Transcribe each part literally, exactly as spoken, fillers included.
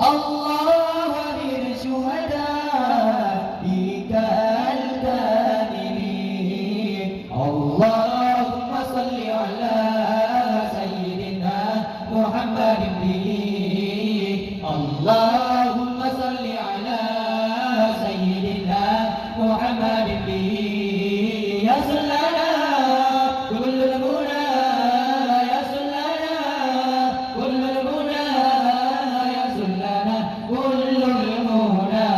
الله خير شهدائك الكاملين. اللهم صل على سيدنا محمد به. اللهم صل على سيدنا محمد به. يا سلطان كل المنى، يا سلطان كل المنى، يا سلطان كل المنى،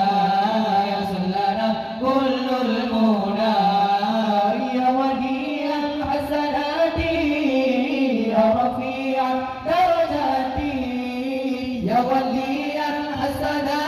يا سلطان كل المنى. يا ولي الحسنات، يا رفيع الدرجات، يا ولي الحسنات.